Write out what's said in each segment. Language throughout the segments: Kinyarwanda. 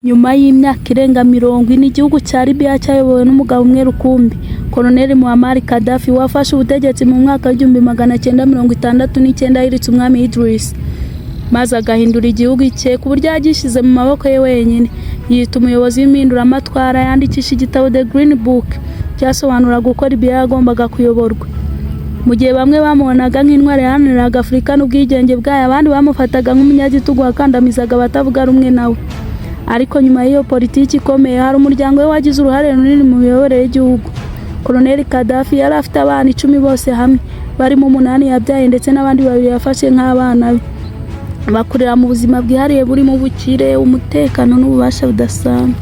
Nyuma y'imyaka irenga 40 igihugu cya Libya cyayobowe n'umugabo umwe rukumbi, Colonel Muammar Gaddafi, wafashe ubutegetsi mu mwaka w'1969 ahiritse umwami Idris, maze agahindura igihugu cye ku buryo yagishyize mu maboko ye wenyine. Yita umuyobozi w'impinduramatwara, yandikisha igitabo The Green Book cyasobanuraga uko Libya yagombaga kuyoborwa. Mu gihe bamwe bamubonaga nk'intwari yaharaniraga Afurika n'ubwigenge bwayo, abandi bamufataga nk'umunyagitugu wakandamizaga abatavuga rumwe nawe. Ariko nyuma y'iyo politiki ikomeye, hari umuryango we wagize uruhare runini mu miyoborere y'igihugu. Colonel Gaddafi yari afite abana 10 bose hamwe, barimo umunani yabyaye ndetse n'abandi babiri yafashe nk'abana be. Bakurira mu buzima bwihariye burimo ubukire, umutekano n'ububasha budasanzwe.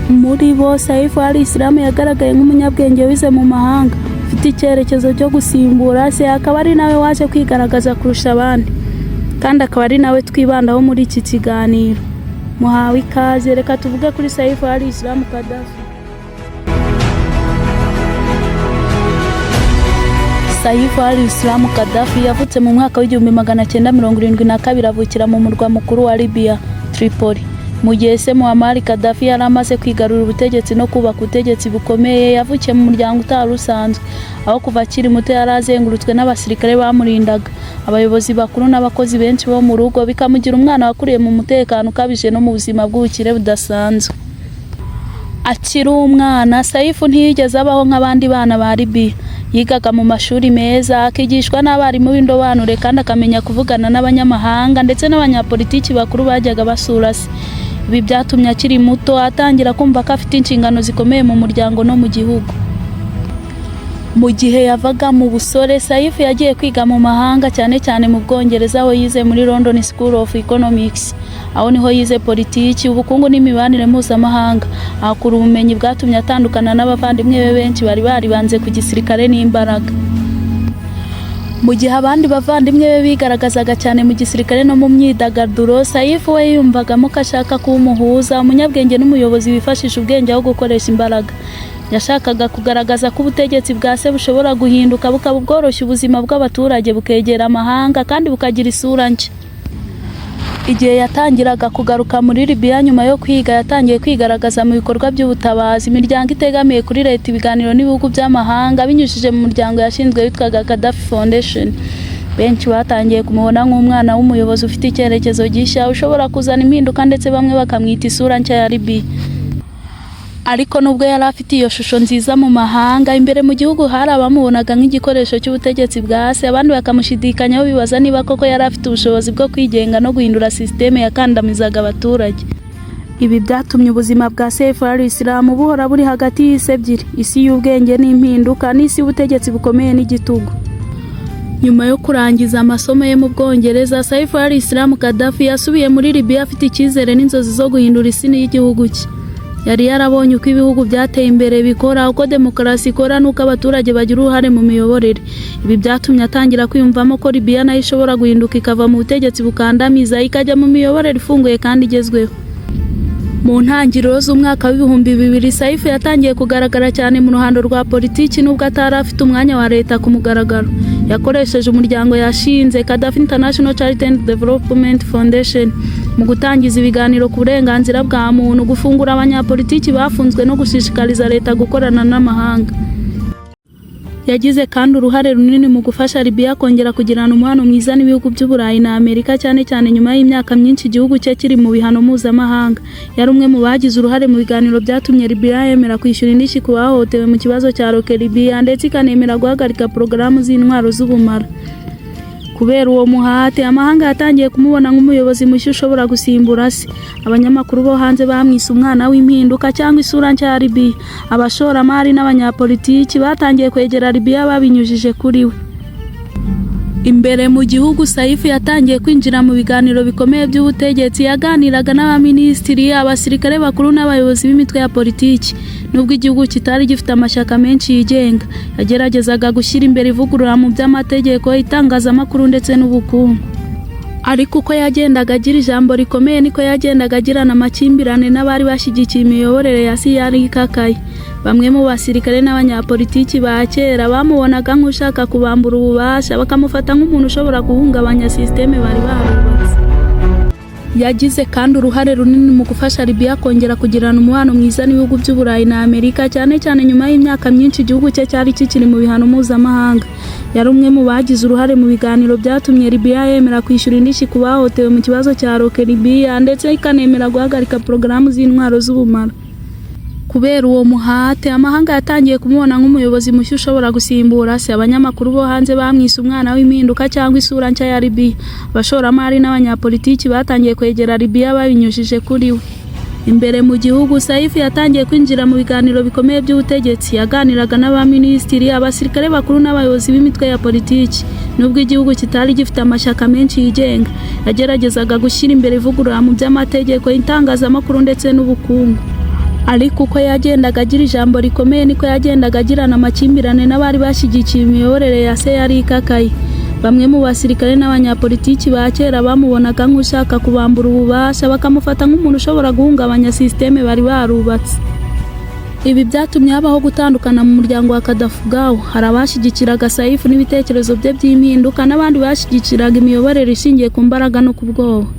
Muri bo, Saif al-Islam yagaragaye nk'umunyabwenge wize mu mahanga, ufite icyerekezo cyo gusimbura se, akaba ari nawe waje kwigaragaza kurusha abandi, kandi akaba ari nawe twibandaho muri iki kiganiro. Muhawe ikaze, reka tuvuge kuri Saif al-Islam Gaddafi. Saif al-Islam Gaddafi yavutse mu mwaka w'1972, avukira mu murwa mukuru wa Libya, Tripoli. Mu gihe se Muammar Gaddafi yari amaze kwigarurira ubutegetsi no kubaka ubutegetsi bukomeye, yavukiye mu muryango utari usanzwe, aho kuva akiri muto yari azengurutswe n'abasirikare bamurindaga, abayobozi bakuru n'abakozi benshi bo mu rugo, bikamugira umwana wakuriye mu mutekano ukabije no mu buzima bw'ubukire budasanzwe. Akiri umwana, Saif ntiyigeze abaho nk'abandi bana ba Libya. Yigaga mu mashuri meza, akigishwa n'abarimu b'indobanure, kandi akamenya kuvugana n'abanyamahanga ndetse n'abanyapolitiki bakuru bajyaga basura se. Ibi byatumye akiri muto atangira kumva ko afite inshingano zikomeye mu muryango no mu gihugu. Mu gihe yavaga mu busore, Saif yagiye kwiga mu mahanga, cyane cyane mu Bwongereza, aho yize muri London School of Economics. Aho niho yize politiki, ubukungu n'imibanire mpuzamahanga, ahakura ubumenyi bwatumye atandukana n'abavandimwe be benshi bari baribanze ku gisirikare n'imbaraga. Mu gihe abandi bavandimwe be bigaragazaga cyane mu gisirikare no mu myidagaduro, Saif we yiyumvagamo ko ashaka kuba umuhuza, umunyabwenge n'umuyobozi wifashisha ubwenge aho gukoresha imbaraga. Yashakaga kugaragaza ko ubutegetsi bwa se bushobora guhinduka, bukaba ubworoshya ubuzima bw'abaturage, bukegera amahanga kandi bukagira isura nshya. Igihe yatangiraga kugaruka muri Libya nyuma yo kwiga, yatangiye kwigaragaza mu bikorwa by'ubutabazi, imiryango itegamiye kuri leta, ibiganiro n'ibihugu by'amahanga binyujije mu muryango yashinzwe witwaga Gaddafi Foundation. Benshi batangiye kumubona nk'umwana w'umuyobozi ufite icyerekezo gishya, ushobora kuzana impinduka, ndetse bamwe bakamwita isura nshya ya Libya. Ariko nubwo yari afite iyo shusho nziza mu mahanga, imbere mu gihugu hari abamubonaga nk'igikoresho cy'ubutegetsi bwa se, abandi bakamushidikanyaho bibaza niba koko yari afite ubushobozi bwo kwigenga no guhindura sisiteme yakandamizaga abaturage. Ibi byatumye ubuzima bwa Saif al-Islam buhora buri hagati y'isi ebyiri, isi y'ubwenge n'impinduka n'isi y'ubutegetsi bukomeye n'igitugu. Nyuma yo kurangiza amasomo ye mu Bwongereza, Saif al-Islam Gaddafi yasubiye muri Libya afite icyizere n'inzozi zo guhindura isi y'igihugu cye. Yari yarabonye uko ibihugu byateye imbere bikora, uko demokarasi ikora n'uko abaturage bagira uruhare mu miyoborere. Ibi byatumye atangira kwiyumvamo ko Libya nayo ishobora guhinduka, ikava mu butegetsi bukandamiza, ikajya mu miyoborere ifunguye kandi igezweho. Mu ntangiriro z'umwaka w'2000, Saif yatangiye kugaragara cyane mu ruhando rwa politiki, nubwo atari afite umwanya wa leta ku mugaragaro. Yakoresheje umuryango yashinze, Gaddafi International Charity and Development Foundation, mu gutangiza ibiganiro ku burenganzira bwa muntu, gufungura abanyapolitiki bafunzwe no gushishikariza leta gukorana n'amahanga. Yagize kandi uruhare runini mu gufasha Libya kongera kugirana umubano mwiza n'ibihugu by'Uburayi na Amerika, cyane cyane nyuma y'imyaka myinshi igihugu cye kiri mu bihano mpuzamahanga. Yari umwe mu bagize uruhare mu biganiro byatumye Libya yemera kwishyura indishyi ku bahohotewe mu kibazo cya Lockerbie, ndetse ikanemera guhagarika porogaramu z'intwaro z'ubumara. Kubera uwo muhate, amahanga yatangiye kumubona nk'umuyobozi mushya ushobora gusimbura se. Abanyamakuru bo hanze bamwise umwana w'impinduka cyangwa isura nshya ya Libya. Abashoramari n'abanyapolitiki batangiye kwegera Libya babinyujije kuri we. Imbere mu gihugu, Saif yatangiye kwinjira mu biganiro bikomeye by'ubutegetsi. Yaganiraga n'abaminisitiri, abasirikare bakuru n'abayobozi b'imitwe ya politiki. Nubwo igihugu kitari gifite amashyaka menshi yigenga, yageragezaga gushyira imbere ivugurura mu by'amategeko, itangazamakuru ndetse n'ubukungu. Ariko uko yagendaga agira ijambo rikomeye, niko yagendaga agirana amakimbirane n'abari bashyigikiye imiyoborere ya se yari ikakaye. Bamwe mu basirikare n'abanyapolitiki ba kera bamubonaga nk'ushaka kubambura ububasha, bakamufata nk'umuntu ushobora guhungabanya sisiteme bari barubatse. Yagize kandi uruhare runini mu gufasha Libya kongera kugirana umubano mwiza n'ibihugu by'Uburayi na Amerika, cyane cyane nyuma y'imyaka myinshi igihugu cye cyari kikiri mu bihano mpuzamahanga. Yari umwe mu bagize uruhare mu biganiro byatumye Libya yemera kwishyura indishyi ku bahohotewe mu kibazo cya Lockerbie, ndetse ikanemera guhagarika porogaramu z'intwaro z'ubumara. Kubera uwo muhate, amahanga yatangiye kumubona nk'umuyobozi mushya ushobora gusimbura se. Abanyamakuru bo hanze bamwise umwana w'impinduka cyangwa isura nshya ya Libya. Abashoramari n'abanyapolitiki batangiye kwegera Libya babinyujije kuri we. Imbere mu gihugu, Saif yatangiye kwinjira mu biganiro bikomeye by'ubutegetsi. Yaganiraga n'abaminisitiri, abasirikare bakuru n'abayobozi b'imitwe ya politiki. Nubwo igihugu kitari gifite amashyaka menshi yigenga, yageragezaga gushyira imbere ivugurura mu by'amategeko, itangazamakuru ndetse n'ubukungu. Ariko uko yagendaga agira ijambo rikomeye, niko yagendaga agirana amakimbirane n'abari bashyigikiye imiyoborere ya se yari ikakaye. Bamwe mu basirikare n'abanyapolitiki ba kera bamubonaga nk'ushaka kubambura ububasha, bakamufata nk'umuntu ushobora guhungabanya sisiteme bari barubatse. Ibi byatumye habaho gutandukana mu muryango wa Kadafi ubwawo. Hari abashyigikiraga Saif n'ibitekerezo bye by'impinduka, n'abandi bashyigikiraga imiyoborere ishingiye ku mbaraga no ku bwoba.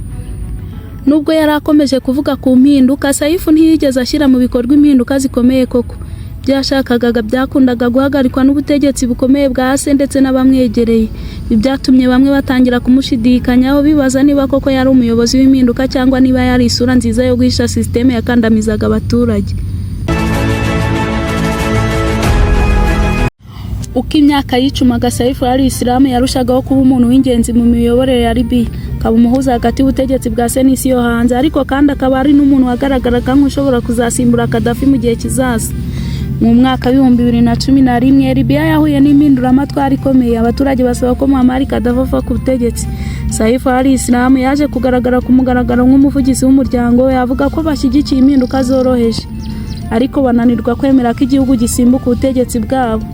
Nubwo yari akomeje kuvuga ku mpinduka, Saif ntiyigeze ashyira mu bikorwa impinduka zikomeye koko. Ibyo yashakaga byakundaga guhagarikwa n'ubutegetsi bukomeye bwa se ndetse n'abamwegereye. Ibi byatumye bamwe batangira kumushidikanyaho, bibaza niba koko yari umuyobozi w'impinduka cyangwa niba yari isura nziza yo guhisha sisiteme yakandamizaga abaturage. Uko imyaka yicumaga, Saif al-Islam yarushagaho kuba umuntu w'ingenzi mu miyoborere ya Libya, akaba umuhuza hagati y'ubutegetsi bwa se n'isi yo hanze, ariko kandi akaba ari n'umuntu wagaragaraga nk'ushobora kuzasimbura Gaddafi mu gihe kizaza. Mu mwaka w'2011, Libya yahuye n'impinduramatwara ikomeye, abaturage basaba ko Muammar Gaddafi ava ku butegetsi. Saif al-Islam yaje kugaragara ku mugaragaro nk'umuvugizi w'umuryango we, avuga ko bashyigikiye impinduka zoroheje, ariko bananirwa kwemera ko igihugu gisimbuka ubutegetsi bwabo.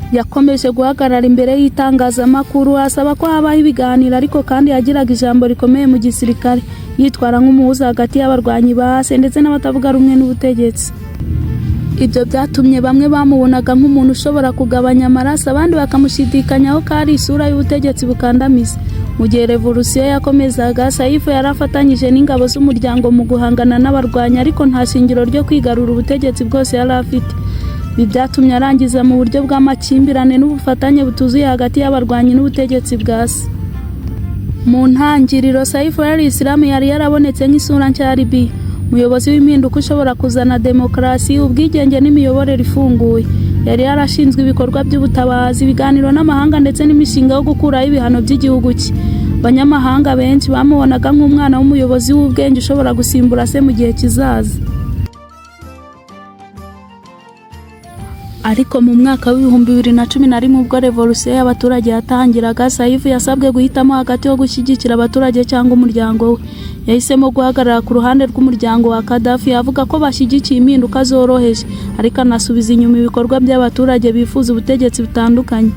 Yakomeje guhagarara imbere y'itangazamakuru asaba ko habaho ibiganiro, ariko kandi yagiraga ijambo rikomeye mu gisirikare, yitwara nk'umuhuza hagati y'abarwanyi ba se ndetse n'abatavuga rumwe n'ubutegetsi. Ibyo byatumye bamwe bamubonaga nk'umuntu ushobora kugabanya amaraso, abandi bakamushidikanyaho ko ari isura y'ubutegetsi bukandamiza. Mu gihe revolusiyo yakomezaga, Saif yari afatanyije n'ingabo z'umuryango mu guhangana n'abarwanyi, ariko nta shingiro ryo kwigarura ubutegetsi bwose yari afite. Ibi byatumye arangiza mu buryo bw'amakimbirane n'ubufatanye butuzuye hagati y'abarwanyi n'ubutegetsi bwa se. Mu ntangiriro, Saif al-Islam yari yarabonetse nk'isura nshya ya Libya, umuyobozi w'impinduka ushobora kuzana demokarasi, ubwigenge n'imiyoborere ifunguye. Yari yarashinzwe ibikorwa by'ubutabazi, ibiganiro n'amahanga ndetse n'imishinga yo gukuraho ibihano by'igihugu cye. Abanyamahanga benshi bamubonaga nk'umwana w'umuyobozi w'ubwenge ushobora gusimbura se mu gihe kizaza. Ariko mu mwaka w'2011, ubwo revolusiyo y'abaturage yatangiraga, Saif yasabwe guhitamo hagati yo gushyigikira abaturage cyangwa umuryango we. Yahisemo guhagarara ku ruhande rw'umuryango wa Gaddafi, avuga ko bashyigikiye impinduka zoroheje, ariko anasubiza inyuma ibikorwa by'abaturage bifuza ubutegetsi butandukanye.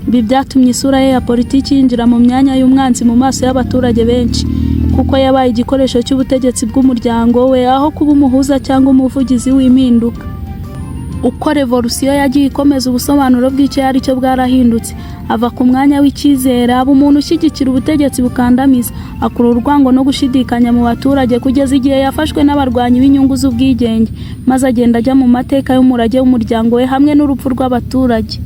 Ibi byatumye isura ye ya politiki yinjira mu myanya y'umwanzi mu maso y'abaturage benshi, kuko yabaye igikoresho cy'ubutegetsi bw'umuryango we aho kuba umuhuza cyangwa umuvugizi w'impinduka. Uko revolusiyo yagiye ikomeza, ubusobanuro bw'icyo yari cyo bwarahindutse. Ava ku mwanya w'icyizere aba umuntu ushyigikira ubutegetsi bukandamiza, akurura urwango no gushidikanya mu baturage, kugeza igihe yafashwe n'abarwanyi b'inyungu z'ubwigenge, maze agenda ajya mu mateka y'umurage w'umuryango we hamwe n'urupfu rw'abaturage.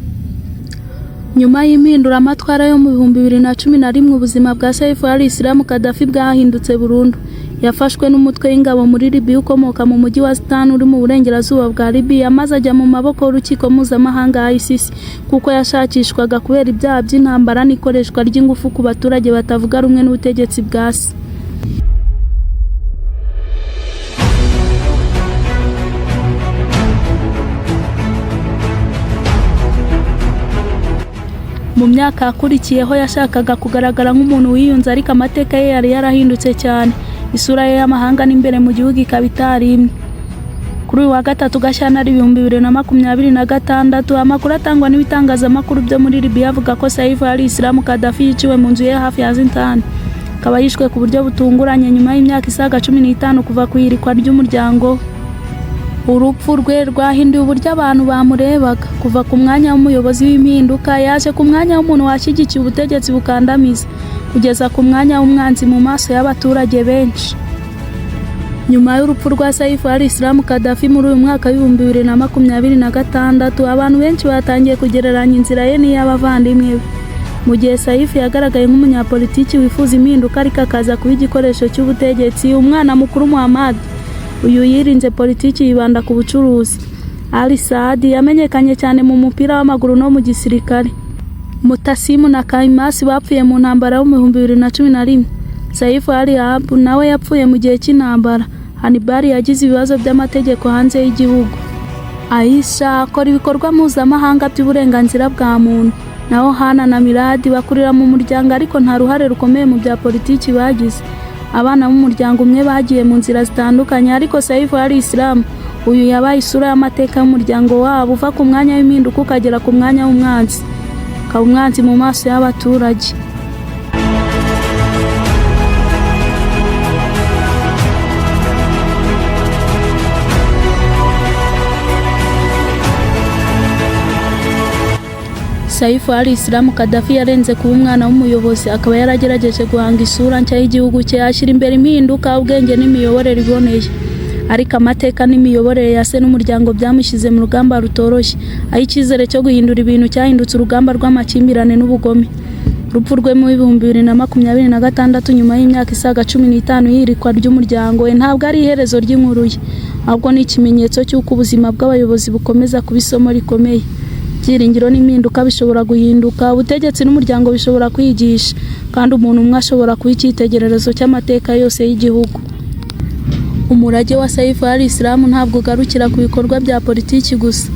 Nyuma y'impinduramatwara yo mu 2011, ubuzima bwa Saif al-Islam Gaddafi bwahindutse burundu. Yafashwe n'umutwe w'ingabo muri Libya ukomoka mu mujyi wa Zintani uri mu burengerazuba bwa Libya, maze ajya mu maboko y'urukiko mpuzamahanga ICC, kuko yashakishwaga kubera ibyaha by'intambara n'ikoreshwa ry'ingufu ku baturage batavuga rumwe n'ubutegetsi bwa se. Mu myaka yakurikiyeho yashakaga kugaragara nk'umuntu wiyunze, ariko amateka ye yari yarahindutse cyane, isura ye y'amahanga n'imbere mu gihugu ikaba itari imwe. Kuri uyu wa gatatu Gashyantare 2026, amakuru atangwa n'ibitangazamakuru byo muri Libya avuga ko Saif al-Islam Gaddafi yiciwe mu nzu ye hafi ya Zintani, akaba yishwe ku buryo butunguranye nyuma y'imyaka isaga 15 kuva ku ihirikwa ry'umuryango we. Urupfu rwe rwahinduye uburyo abantu bamurebaga. Kuva ku mwanya w'umuyobozi w'impinduka, yaje ku mwanya w'umuntu washyigikiye ubutegetsi bukandamiza. kugeza ku mwanya w'umwanzi mu maso y'abaturage benshi. Nyuma y'urupfu rwa Saif al-Islam Gaddafi muri uyu mwaka w'2026, abantu benshi batangiye kugereranya inzira ye n'iy'abavandimwe be. Mu gihe Saif yagaragaye nk'umunyapolitiki wifuza impinduka ariko akaza kuba igikoresho cy'ubutegetsi, umwana mukuru Muhammad uyu yirinze politiki, yibanda ku bucuruzi. Ali Saad yamenyekanye cyane mu mupira w'amaguru no mu gisirikare. Mutasimu na Kaimasi bapfuye mu ntambara yo mu 2011. Saif Ali Abu nawe yapfuye mu gihe cy'intambara. Hannibal yagize ibibazo by'amategeko hanze y'igihugu. Aisha akora ibikorwa mpuzamahanga by'uburenganzira bwa muntu. Naho Hana na Miradi bakurira mu muryango, ariko nta ruhare rukomeye mu bya politiki bagize. Abana b'umuryango umwe bagiye mu nzira zitandukanye, ariko Saif al-Islam uyu yabaye isura y'amateka y'umuryango wabo, uva ku mwanya w'impinduka ukagera ku mwanya w'umwanzi, ukaba umwanzi mu maso y'abaturage. Saif al-Islam Gaddafi yarenze kuba umwana w'umuyobozi, akaba yaragerageje guhanga isura nshya y'igihugu cye, ashyira imbere impinduka, ubwenge n'imiyoborere iboneye. Ariko amateka n'imiyoborere ya se n'umuryango byamushyize mu rugamba rutoroshye, aho icyizere cyo guhindura ibintu cyahindutse urugamba rw'amakimbirane n'ubugome. Urupfu rwe mu 2026, nyuma y'imyaka isaga 15 y'ihirikwa ry'umuryango we, ntabwo ari iherezo ry'inkuru ye, ahubwo ni ikimenyetso cy'uko ubuzima bw'abayobozi bukomeza kuba isomo rikomeye. Ibyiringiro n'impinduka bishobora guhinduka, ubutegetsi n'umuryango bishobora kwigisha, kandi umuntu umwe ashobora kuba icyitegererezo cy'amateka yose y'igihugu. Umurage wa Saif al-Islam ntabwo ugarukira ku bikorwa bya politiki gusa.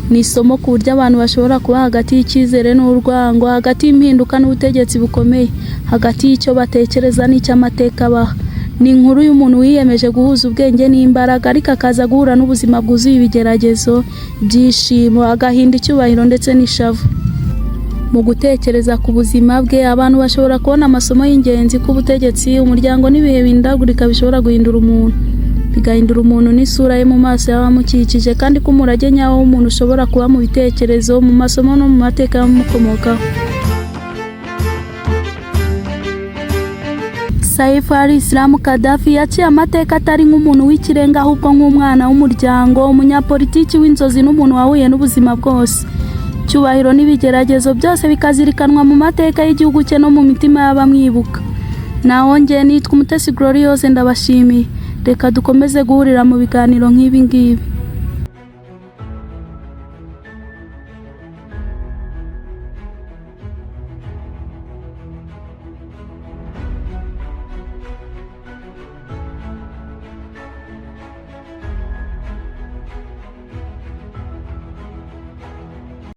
Ni isomo ku buryo abantu bashobora kuba hagati y'icyizere n'urwango, hagati y'impinduka n'ubutegetsi bukomeye, hagati y'icyo batekereza n'icyo amateka abaha. Ni inkuru y'umuntu wiyemeje guhuza ubwenge n'imbaraga, ariko akaza guhura n'ubuzima bwuzuye ibigeragezo, ibyishimo, agahinda, icyubahiro ndetse n'ishavu. Mu gutekereza ku buzima bwe, abantu bashobora kubona amasomo y'ingenzi ko ubutegetsi, umuryango n'ibihe bihindagurika bishobora guhindura umuntu, bigahindura umuntu n'isura ye mu maso y'abamukikije, kandi ko umurage nyawo w'umuntu ushobora kuba mu bitekerezo, mu masomo no mu mateka y'abamukomokaho. Saif al-Islam Gaddafi yaciye amateka atari nk'umuntu w'ikirenga, ahubwo nk'umwana w'umuryango, umunyapolitiki w'inzozi n'umuntu wahuye n'ubuzima bwose. Icyubahiro n'ibigeragezo byose bikazirikanwa mu mateka y'igihugu cye no mu mitima y'abamwibuka. Naho njye nitwa Umutesi Gloriose, ndabashimiye. Reka dukomeze guhurira mu biganiro nk'ibi ngibi.